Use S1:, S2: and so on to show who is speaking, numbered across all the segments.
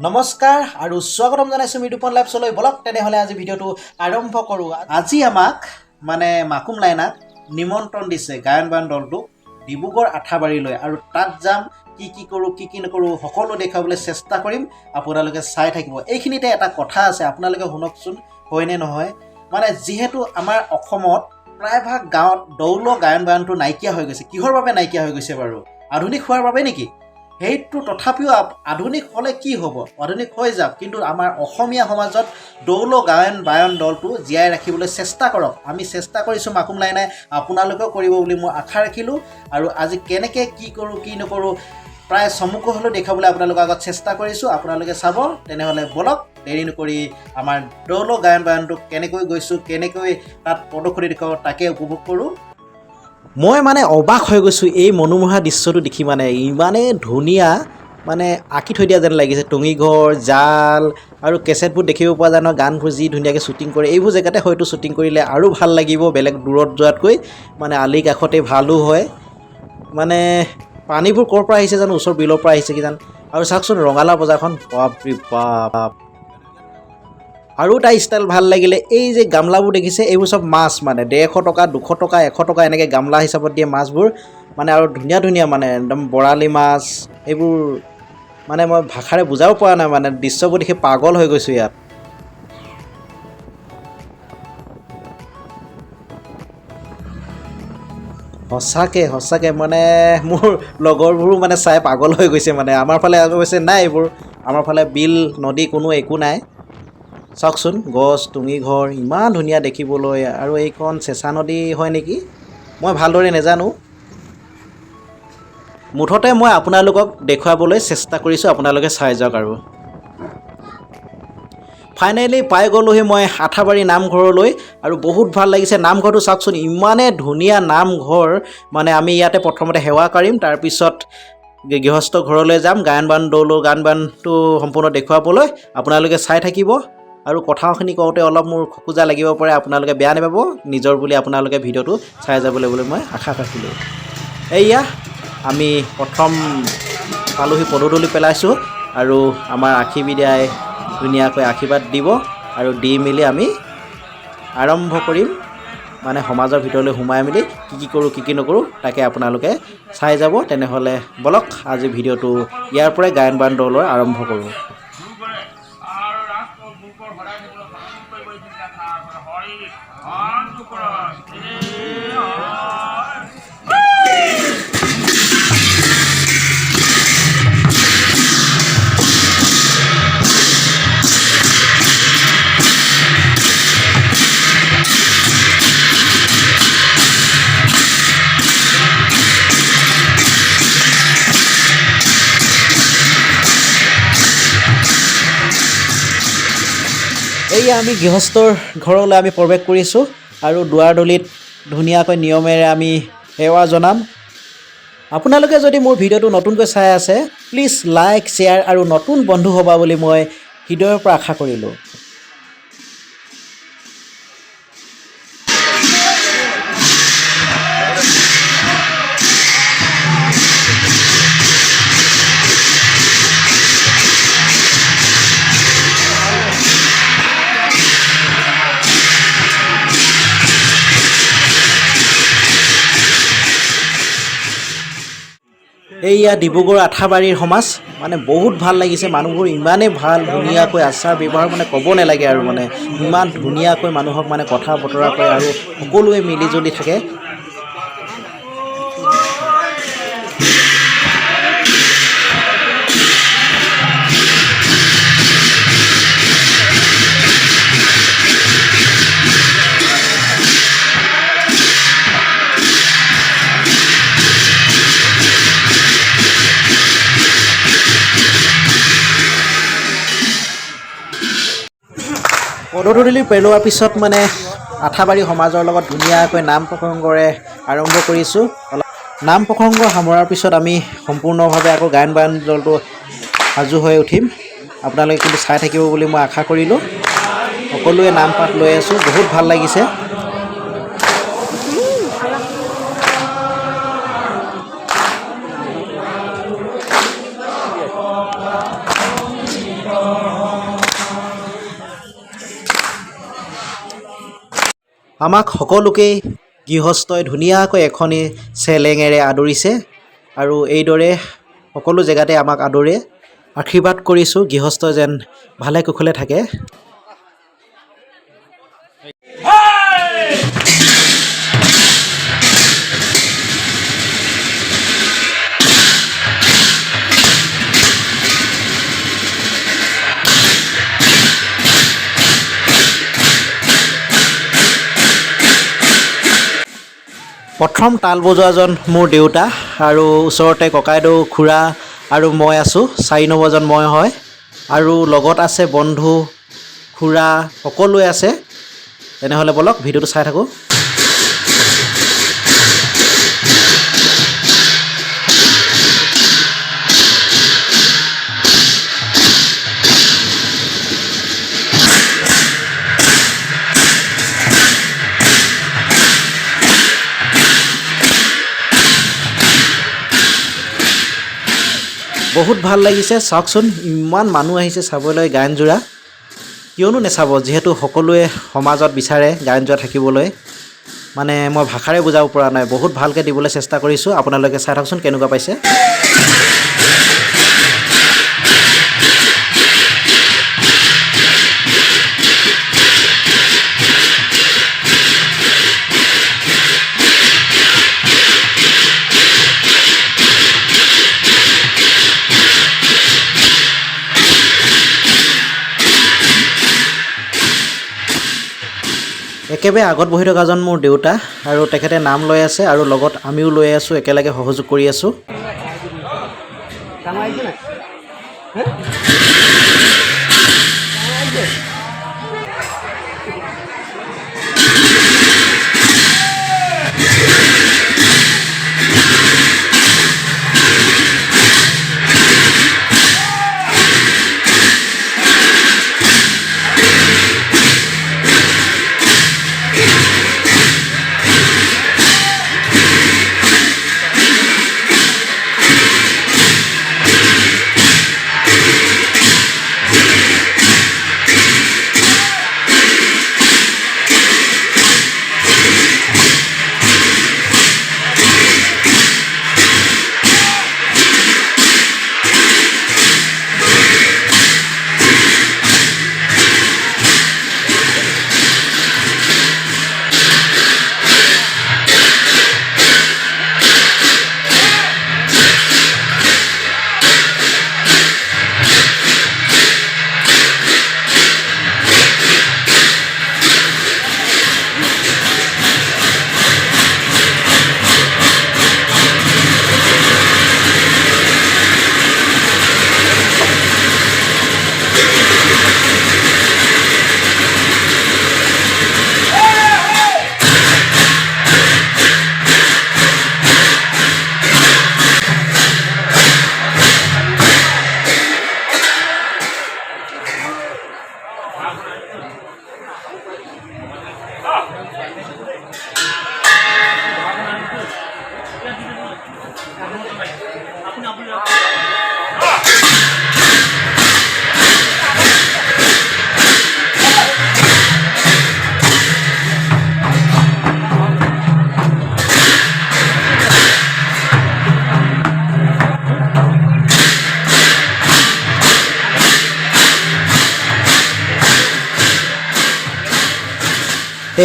S1: নমস্কাৰ আৰু স্বাগতম জনাইছোঁ মৃদুপন লাইভছলৈ। বলক তেনেহ'লে আজি ভিডিঅ'টো আৰম্ভ কৰোঁ। আজি আমাক মানে মাকুম লাইনাক নিমন্ত্ৰণ দিছে গায়ন বায়ন দলটোক ডিব্ৰুগড় আঠাবাৰীলৈ আৰু তাত যাম, কি কি কৰোঁ কি কি নকৰোঁ সকলো দেখুৱাবলৈ চেষ্টা কৰিম, আপোনালোকে চাই থাকিব। এইখিনিতে এটা কথা আছে, আপোনালোকে শুনকচোন, হয়নে নহয়। মানে যিহেতু আমাৰ অসমত প্ৰায়ভাগ গাঁৱত দৌল গায়ন বায়নটো নাইকিয়া হৈ গৈছে। কিহৰ বাবে নাইকিয়া হৈ গৈছে বাৰু? আধুনিক হোৱাৰ বাবে নেকি? সেইটো তথাপিও আধুনিক হ'লে কি হ'ব, আধুনিক হৈ যাওক, কিন্তু আমাৰ অসমীয়া সমাজত দৌল গায়ন বায়ন দলটো জীয়াই ৰাখিবলৈ চেষ্টা কৰক। আমি চেষ্টা কৰিছোঁ মাকুম লাইনাই, আপোনালোকেও কৰিব বুলি মই আশা ৰাখিলোঁ। আৰু আজি কেনেকৈ কি কৰোঁ কি নকৰোঁ প্ৰায় চমুকৈ হ'লেও দেখুৱাবলৈ আপোনালোকৰ আগত চেষ্টা কৰিছোঁ, আপোনালোকে চাব। তেনেহ'লে ব'লক দেৰি নকৰি আমাৰ দৌল গায়ন বায়নটো কেনেকৈ গৈছোঁ, কেনেকৈ তাত প্ৰদৰ্শনী দেখুৱাওঁ তাকে উপভোগ কৰোঁ। মই মানে অবাক হৈ গৈছোঁ এই মনোমোহা দৃশ্যটো দেখি, মানে ইমানেই ধুনীয়া, মানে আঁকি থৈ দিয়া যেন লাগিছে। টঙিঘৰ, জাল আৰু কেছেটবোৰ দেখিব পোৱা যায় নহয়, গানবোৰ যি ধুনীয়াকৈ শ্বুটিং কৰে। এইবোৰ জেগাতে হয়তো শ্বুটিং কৰিলে আৰু ভাল লাগিব বেলেগ দূৰত যোৱাতকৈ, মানে আলিৰ কাষতে ভালো হয়। মানে পানীবোৰ ক'ৰ পৰা আহিছে জানো, ওচৰ বিলৰ পৰা আহিছে কিজান। আৰু চাওকচোন ৰঙালাও বজাৰখন, বাপৰে বাপ। আৰু এটা ষ্টাইল ভাল লাগিলে, এই যে গামলাবোৰ দেখিছে, এইবোৰ চব মাছ, মানে 150 টকা, 200 টকা, 100 টকা এনেকৈ গামলা হিচাপত দিয়ে মাছবোৰ। মানে আৰু ধুনীয়া ধুনীয়া, মানে একদম বৰালি মাছ এইবোৰ, মানে মই ভাষাৰে বুজাব পৰা নাই, মানে দৃশ্যবোৰ দেখি পাগল হৈ গৈছোঁ ইয়াত। সঁচাকৈ সঁচাকৈ মানে মোৰ লগৰবোৰো মানে চাই পাগল হৈ গৈছে। মানে আমাৰ ফালে অৱশ্যে নাই এইবোৰ, আমাৰ ফালে বিল নদী কোনো একো নাই। চাওকচোন গছ, টুঙি ঘৰ ইমান ধুনীয়া দেখিবলৈ। আৰু এইখন চেঁচা নদী হয় নেকি, মই ভালদৰে নাজানো। মুঠতে মই আপোনালোকক দেখুৱাবলৈ চেষ্টা কৰিছোঁ, আপোনালোকে চাই যাওক। আৰু ফাইনেলি পাই গ'লোহি মই আঠাবাৰী নামঘৰলৈ আৰু বহুত ভাল লাগিছে নামঘৰটো। চাওকচোন ইমানেই ধুনীয়া নামঘৰ। মানে আমি ইয়াতে প্ৰথমতে সেৱা কৰিম, তাৰপিছত গৃহস্থ ঘৰলৈ যাম গায়ন বায়ন দৌল গান বায়নটো সম্পূৰ্ণ দেখুৱাবলৈ। আপোনালোকে চাই থাকিব। আৰু কথাখিনি কওঁতে অলপ মোৰ খোকোজা লাগিব পাৰে, আপোনালোকে বেয়া নাপাব, নিজৰ বুলি আপোনালোকে ভিডিঅ'টো চাই যাবলৈ বুলি মই আশা ৰাখিলোঁ। এয়া আমি প্ৰথম পালোহি, পদধূলি পেলাইছোঁ আৰু আমাৰ আশীৰ্বিদাই ধুনীয়াকৈ আশীৰ্বাদ দিব আৰু দি মেলি আমি আৰম্ভ কৰিম। মানে সমাজৰ ভিতৰলৈ সোমাই মেলি কি কি কৰোঁ কি কি নকৰোঁ তাকে আপোনালোকে চাই যাব। তেনেহ'লে ব'লক আজি ভিডিঅ'টো ইয়াৰ পৰাই গায়ন বায়ন দলৰ আৰম্ভ কৰোঁ। এইয়া আমি গৃহস্থৰ ঘৰলৈ আমি প্ৰৱেশ কৰিছোঁ আৰু দুৱাৰডলিত ধুনীয়াকৈ নিয়মেৰে আমি সেৱা জনাম। আপোনালোকে যদি মোৰ ভিডিঅ'টো নতুনকৈ চাই আছে, প্লিজ লাইক, শ্বেয়াৰ আৰু নতুন বন্ধু হ'বা বুলি মই হৃদয়ৰ পৰা আশা কৰিলোঁ। এইয়া ডিব্ৰুগড় আঠাবাৰীৰ সমাজ, মানে বহুত ভাল লাগিছে। মানুহবোৰ ইমানেই ভাল, ধুনীয়াকৈ আচাৰ ব্যৱহাৰ মানে ক'ব নালাগে আৰু, মানে ইমান ধুনীয়াকৈ মানুহক মানে কথা বতৰা কৰে আৰু সকলোৱে মিলি জুলি থাকে। পদধূলি পেলোৱাৰ পিছত মানে আঠাবাৰী সমাজৰ লগত ধুনীয়াকৈ নাম প্ৰসংগৰে আৰম্ভ কৰিছোঁ। অলপ নাম প্ৰসংগ সামৰাৰ পিছত আমি সম্পূৰ্ণভাৱে আকৌ গায়ন বায়ন দলটো সাজু হৈ উঠিম। আপোনালোকে কিন্তু চাই থাকিব বুলি মই আশা কৰিলোঁ। সকলোৱে নাম পাঠ লৈ আছোঁ, বহুত ভাল লাগিছে। আমাক সকলোকেই গৃহস্থই ধুনীয়াকৈ এখনি চেলেঙেৰে আদৰিছে আৰু এইদৰে সকলো জেগাতে আমাক আদৰে। আশীৰ্বাদ কৰিছোঁ গৃহস্থ যেন ভালে কুশলে থাকে। প্ৰথম তাল বজোৱাজন মোৰ দেউতা আৰু ওচৰতে ককাইদেউ, খুৰা আৰু মই আছোঁ। 4 নম্বৰজন মই হয় আৰু লগত আছে বন্ধু, খুৰা, সকলোৱে আছে। তেনেহ'লে ব'লক ভিডিঅ'টো চাই থাকোঁ। বহুত ভাল লাগিছে। চাওকচোন, ইমান মানুহ আহিছে চাবলৈ গায়নযোৰা। কিয়নো নেচাব, যিহেতু সকলোৱে সমাজত বিচাৰে গায়নযোৰা থাকিবলৈ। মানে মই ভাষাৰে বুজাব পৰা নাই, বহুত ভালকৈ দিবলৈ চেষ্টা কৰিছোঁ। আপোনালোকে চাই থাকচোন কেনেকুৱা পাইছে। একেবাৰে আগত বহি থকাজন মোৰ দেউতা আৰু তেখেতে নাম লৈ আছে আৰু লগত আমিও লৈ আছোঁ, একেলগে সহযোগ কৰি আছোঁ।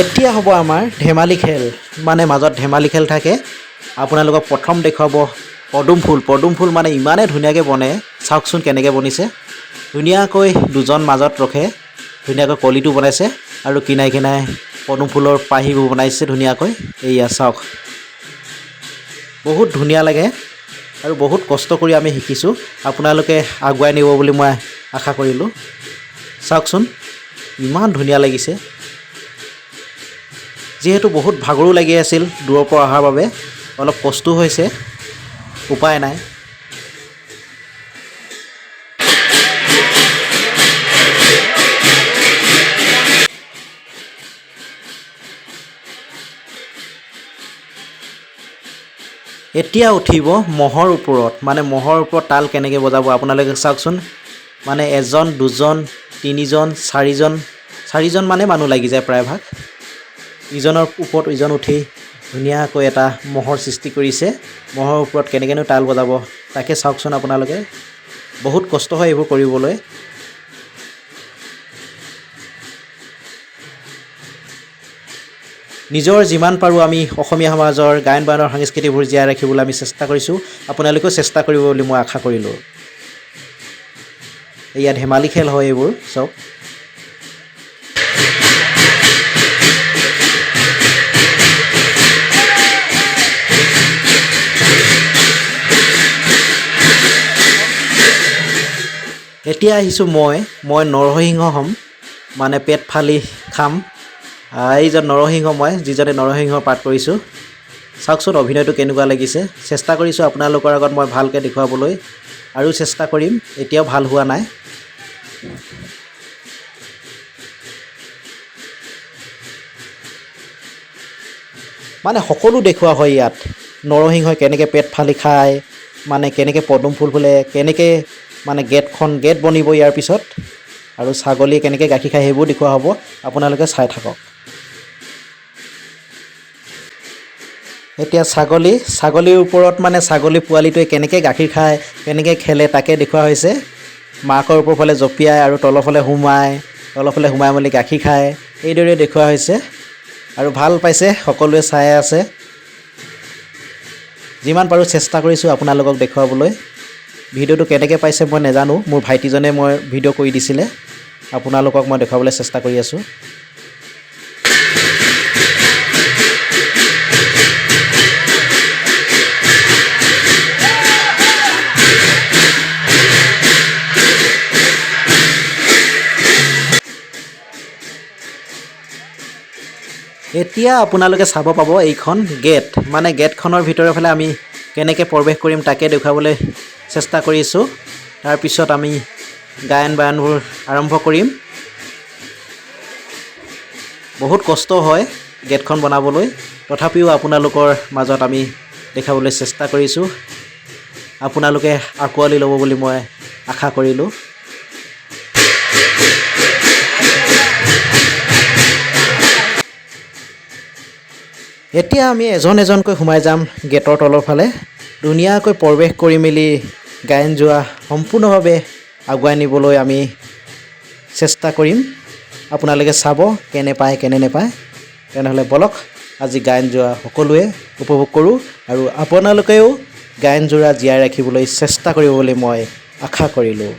S1: এতিয়া হ'ব আমাৰ ধেমালি খেল, মানে মাজত ধেমালি খেল থাকে। আপোনালোকক প্ৰথম দেখুৱাব পদুম ফুল। পদুম ফুল মানে ইমানেই ধুনীয়াকৈ বনে, চাওকচোন কেনেকৈ বনিছে। ধুনীয়াকৈ দুজন মাজত ৰখে, ধুনীয়াকৈ কলিটো বনাইছে আৰু কিনাই কিনাই পদুম ফুলৰ পাহিবোৰ বনাইছে ধুনীয়াকৈ। এইয়া চাওক, বহুত ধুনীয়া লাগে আৰু বহুত কষ্ট কৰি আমি শিকিছোঁ। আপোনালোকে আগুৱাই নিব বুলি মই আশা কৰিলোঁ। চাওকচোন ইমান ধুনীয়া লাগিছে। যিহেতু বহুত ভাগৰো লাগি আছিল দূৰৰ পৰা অহাৰ বাবে, অলপ কষ্টও হৈছে, উপায় নাই। এতিয়া উঠিব ম'হৰ ওপৰত, মানে ম'হৰ ওপৰত তাল কেনেকৈ বজাব আপোনালোকে চাওকচোন। মানে এজন, দুজন, তিনিজন, চাৰিজন, চাৰিজন মানে মানুহ লাগি যায় প্ৰায়ভাগ। ইজনৰ ওপৰত ইজন উঠি ধুনীয়াকৈ এটা ম'হৰ সৃষ্টি কৰিছে। ম'হৰ ওপৰত কেনেকৈনো তাল বজাব তাকে চাওকচোন আপোনালোকে। বহুত কষ্ট হয় এইবোৰ কৰিবলৈ। নিজৰ যিমান পাৰোঁ আমি অসমীয়া সমাজৰ গায়ন বায়নৰ সংস্কৃতিবোৰ জীয়াই ৰাখিবলৈ আমি চেষ্টা কৰিছোঁ। আপোনালোকেও চেষ্টা কৰিব বুলি মই আশা কৰিলোঁ। এয়া ধেমালি খেল হয় এইবোৰ চব। এতিয়া আহিছোঁ মই নৰসিংহ হ'ম, মানে পেট ফালি খাম। এইজন নৰসিংহ, মই যিজনে নৰসিংহ পাঠ কৰিছোঁ। চাওকচোন অভিনয়টো কেনেকুৱা লাগিছে। চেষ্টা কৰিছোঁ আপোনালোকৰ আগত মই ভালকৈ দেখুৱাবলৈ, আৰু চেষ্টা কৰিম, এতিয়াও ভাল হোৱা নাই। মানে সকলো দেখুওৱা হয় ইয়াত। নৰসিংহই কেনেকৈ পেট ফালি খায়, মানে কেনেকৈ পদুম ফুল ফুলে, কেনেকৈ মানে গেট বনিব ইয়াৰ পিছত, আৰু ছাগলীয়ে কেনেকৈ গাখীৰ খায় সেইবোৰ দেখুওৱা হ'ব। আপোনালোকে চাই থাকক। এতিয়া ছাগলীৰ ওপৰত মানে ছাগলী পোৱালিটোৱে কেনেকৈ গাখীৰ খায়, কেনেকৈ খেলে তাকে দেখুওৱা হৈছে। মাকৰ ওপৰ ফালে জঁপিয়াই আৰু তলৰফালে সোমায়, তলৰফালে সোমাই মেলি গাখীৰ খায়, এইদৰে দেখুওৱা হৈছে। আৰু ভাল পাইছে, সকলোৱে চাই আছে। যিমান পাৰোঁ চেষ্টা কৰিছোঁ আপোনালোকক দেখুৱাবলৈ। ভিডিঅ'টো কেনেকৈ পাইছে মই নাজানো, মোৰ ভাইটিজনে মই ভিডিঅ' কৰি দিছিলে, আপোনালোকক মই দেখুৱাবলৈ চেষ্টা কৰি আছোঁ। এতিয়া আপোনালোকে চাব পাব এইখন গেট, মানে গেটখনৰ ভিতৰৰ ফালে আমি কেনেকৈ প্ৰৱেশ কৰিম তাকে দেখুৱাবলৈ চেষ্টা কৰিছোঁ। তাৰপিছত আমি গায়ন বায়নবোৰ আৰম্ভ কৰিম। বহুত কষ্ট হয় গেটখন বনাবলৈ, তথাপিও আপোনালোকৰ মাজত আমি দেখাবলৈ চেষ্টা কৰিছোঁ। আপোনালোকে আঁকোৱালি ল'ব বুলি মই আশা কৰিলোঁ। এতিয়া আমি এজন এজনকৈ সোমাই যাম গেটৰ তলৰ ফালে। ধুনীয়াকৈ প্ৰৱেশ কৰি মেলি গায়ন যোৱা সম্পূৰ্ণভাৱে আগুৱাই নিবলৈ আমি চেষ্টা কৰিম। আপোনালোকে চাব কেনে পায় কেনে নেপায়। তেনেহ'লে ব'লক আজি গায়ন যোৱা সকলোৱে উপভোগ কৰোঁ, আৰু আপোনালোকেও গায়ন যোৰা জীয়াই ৰাখিবলৈ চেষ্টা কৰিব বুলি মই আশা কৰিলোঁ।